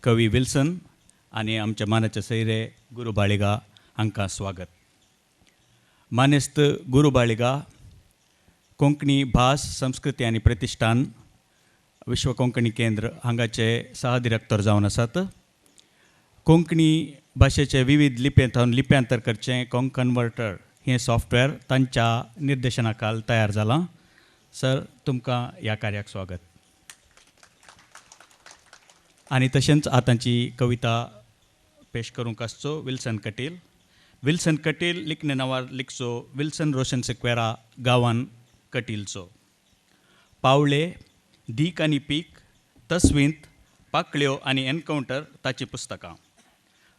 कवी विल्सन आनी आमचे मानाचे सैरे गुरू बाळिगा हांकां स्वागत. मानेस्त गुरू बाळिगा कोंकणी भास संस्कृती आनी प्रतिश्ठान विश्व कोंकणी केंद्र हांगाचे सहडिरेक्टर जावन आसात. कोंकणी भाशेचे विविध लिपयेंत लिप्यांतर करचें कोंकन्वर्टर हें सॉफ्टवेअर तांच्या निर्देशना खाल तयार जालां. सर, तुमकां ह्या कार्याक स्वागत. आनी तशेंच आतांची कविता पेश करूंक आसचो विल्सन कटील. विल्सन कटील लिखणे नांवार लिखचो विल्सन रोशन सिक्वेरा गांवान कटीलचो. पावळे, दीक आनी पीक, तस्वींत, पाकळ्यो आनी एनकावंटर ताचीं पुस्तकां.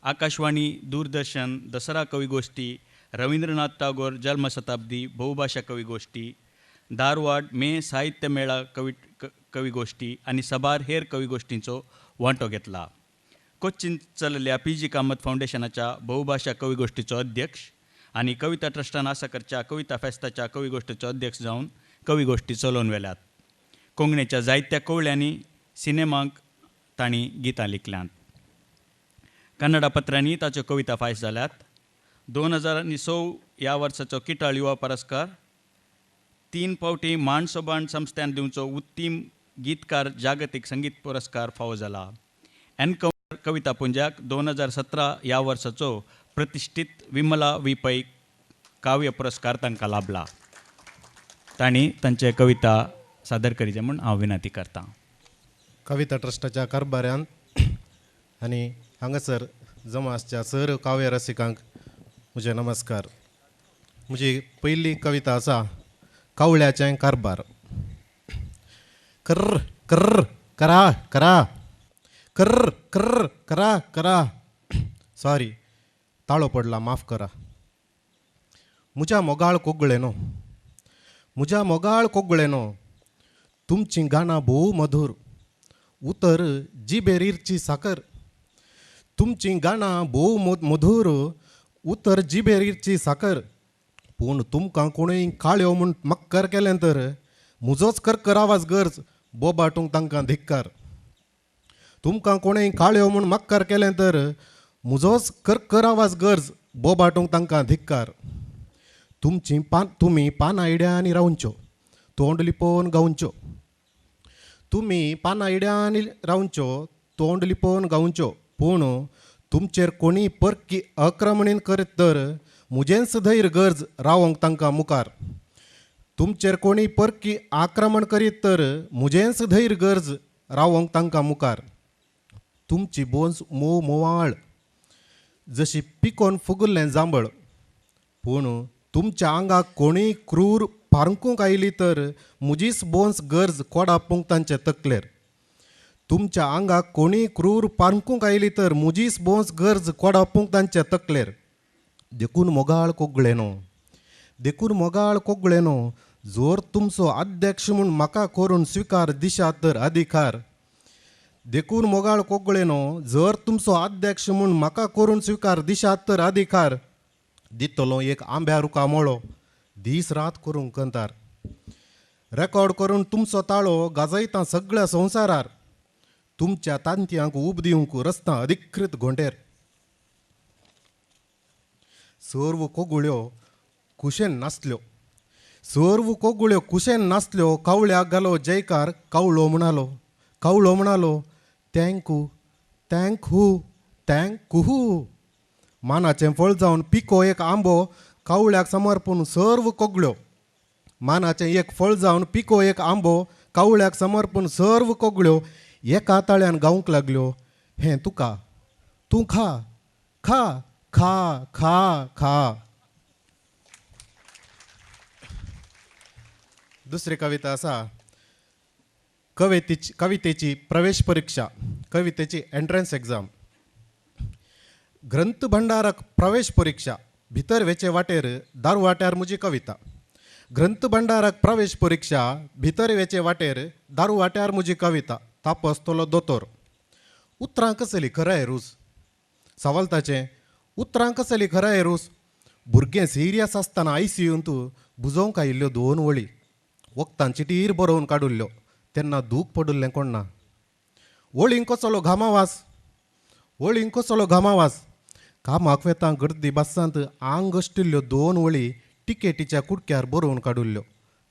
आकाशवाणी, दूरदर्शन, दसरा कविगोष्ठी, रविंद्रनाथ टागोर जल्मशताब्दी बहुभाशा कविगोष्ठी, धारवाड मे साहित्य मेळा कविगोष्ठी आनी साबार हेर कविगोष्ठींचो वांटो घेतला. कोच्चीन चलल्या पी जी कामत फावंडेशनाच्या बहुभाशा कविगोष्ठीचो अध्यक्ष आनी कविता ट्रस्टान आसा करच्या कविता फेस्ताच्या कविगोष्ठीचो अध्यक्ष जावन कविगोष्ठी चलोवन व्हेल्यात. कोंकणीच्या जायत्या कवळ्यांनी सिनेमांक तांणी गितां लिखल्यांत. कन्नडा पत्रांनी ताच्यो कविता फायस जाल्यात. 2006 ह्या वर्साचो किटाळ युवा पुरस्कार, 3 फावटी माणसोबाण संस्थ्यान दिवचो उत्तीम गीतकार जागतीक संगीत पुरस्कार फावो जाला. एनकावंटर कविता पुंजाक 2017 ह्या वर्साचो प्रतिश्ठीत विमला वी पै काव्य पुरस्कार तांकां लाभला. तांणी तांचे कविता सादर करीचे म्हूण हांव विनंती करतां. कविता ट्रस्टाच्या कारभाऱ्यान आनी हांगासर जमा आसच्या सर काव्य रसिकांक म्हजे नमस्कार. म्हजी पयली कविता आसा कावळ्याचें कारभार. कर्र कर्र करा करा, कर्र कर्र करा करा. सॉरी, ताळो पडला, माफ करा. म्हज्या मोगाळ कोगळेनो, म्हज्या मोगाळ कोगळेनो, तुमचीं गाणां भोव मधूर, उतर जिबेर इरची साकर. तुमचीं गाणां भोव मधूर, उतर जिबेर इरची साकर. पूण तुमकां कोणूय काळ्यो म्हूण मक्कर केलें तर म्हजोच करकर आवाज गरज बोबाटूंक तांकां धिक्कार. तुमकां कोणूय काळ्यो म्हूण मक्कर केलें तर म्हजोच करकर आवाज गरज बोबाटूंक तांकां धिक्कार. तुमची पान तुमी पानां इड्यांनी रावच्यो, तोंड लिपोवन गावच्यो. तुमी पानां इड्यांनी रावच्यो, तोंड लिपोवन गावच्यो. पूण तुमचेर कोणी परकी आक्रमणीन करीत तर म्हजेंच धैर्य गरज रावोंक तांकां मुखार. तुमचेर कोणी परकी आक्रमण करीत तर म्हजेंच धैर्य गरज रावोंक तांकां मुखार. तुमची बोंज मोव मोवाळ जशी पिकोवन फुगुल्लें जांबळ. पूण तुमच्या आंगाक कोणीय क्रूर पारकूंक आयली तर म्हजीच बोंज गरज कोडापूंक तांचे तकलेर. तुमच्या आंगाक कोणीय क्रूर पारकूंक आयली तर म्हजीच बोंज गरज कोडापूंक तांचे तकलेर. देखून मोगाळ कोगळेनो, देखून मोगाळ कोगळेनो, जोर तुमचो अध्यक्ष म्हूण म्हाका करून स्विकार दिशात तर अधिकार. देखून मोगाळ कोगळेनो, जर तुमचो अध्यक्ष म्हूण म्हाका करून स्विकार दिशात तर अधिकार. दितलो एक आंब्या रुखा मोळो दीस रात करूंक कंतार. रेकॉर्ड करून तुमचो ताळो गाजयता सगळ्या संवसारार. तुमच्या तांतयांक उब दिवंक रस्ता अधिकृत घोंटेर. सर्व कोगुळ्यो कुशेन नासल्यो, सर्व कोगुळ्यो कुशेन नासल्यो. कावळ्याक घालो जयकार, कावळो म्हणालो, कावळो म्हणालो thank you thank you thank you. मानाचें फळ जावन पिको एक आंबो कावळ्याक समर्पून सर्व कोगळ्यो. मानाचें एक फळ जावन पिको एक आंबो कावळ्याक समर्पून सर्व कोगळ्यो एका ताळ्यान गावंक लागल्यो. हें तुका, तूं खा खा खा खा खा. दुसरी कविता आसा कवितेची, कवितेची प्रवेश परिक्षा, कवितेची एंट्रन्स एग्जाम. ग्रंथ भंडाराक प्रवेश परिक्षा, भितर वेचे वाटेर दारू वाट्यार म्हजी कविता. ग्रंथ भंडाराक प्रवेश परिक्षा, भितर वेचे वाटेर दारू वाट्यार म्हजी कविता. तापसतलो दोतोर. उतरां कसली खराय रूस, सवाल ताचें. उतरां कसली खराय रूस. भुरगें सिरियस आसतना आयसीयूंत बुजोवंक आयिल्ल्यो 2 वळी वखदां चिटीर बरोवन काडुल्ल्यो तेन्ना दूख पडिल्लें कोण ना. वळींक कसलो घामावास, वळींक कसलो घामावास. कामाक वेता गर्दी बसांत आंग अशिल्ल्यो 2 वळी टिकेटीच्या कुडक्यार बरोवन काडुल्ल्यो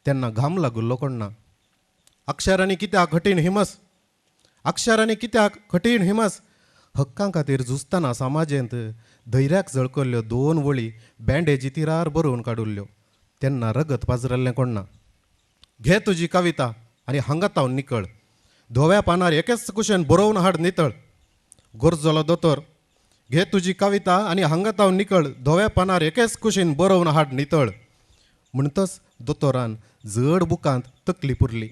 तेन्ना घाम लागुल्लो कोण्णा. अक्षरांनी कित्याक कठीण हिमस, अक्षरांनी कित्याक कठीण हिमस. हक्कां खातीर झुजतना समाजेंत धैर्याक झळकल्ल्यो 2 वळी बँडेजी तिरार बरोवन काडुल्ल्यो तेन्ना रगत पाजरल्लें कोण्णा. घे तुजी कविता आनी हांगा तावन निकळ, धव्या पानार एकेच कुशेन बरोवन हाड नितळ. गरजलो दोतोर, घे तुजी कविता आनी हांगा तावन निकळ, धव्या पानार एकेच कुशीन बरोवन हाड नितळ. म्हणटच दोतोरान जड बुकांत तकली पुरली.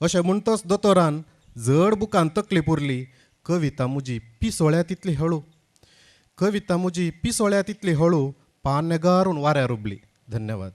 अशें म्हणटच दोतोरान जड बुकांत तकली पुरली. कविता म्हजी पिसोळ्या तितली हळू, कविता म्हजी पिसोळ्या तितली हळू पान नेगारून वाऱ्यार उबली. धन्यवाद.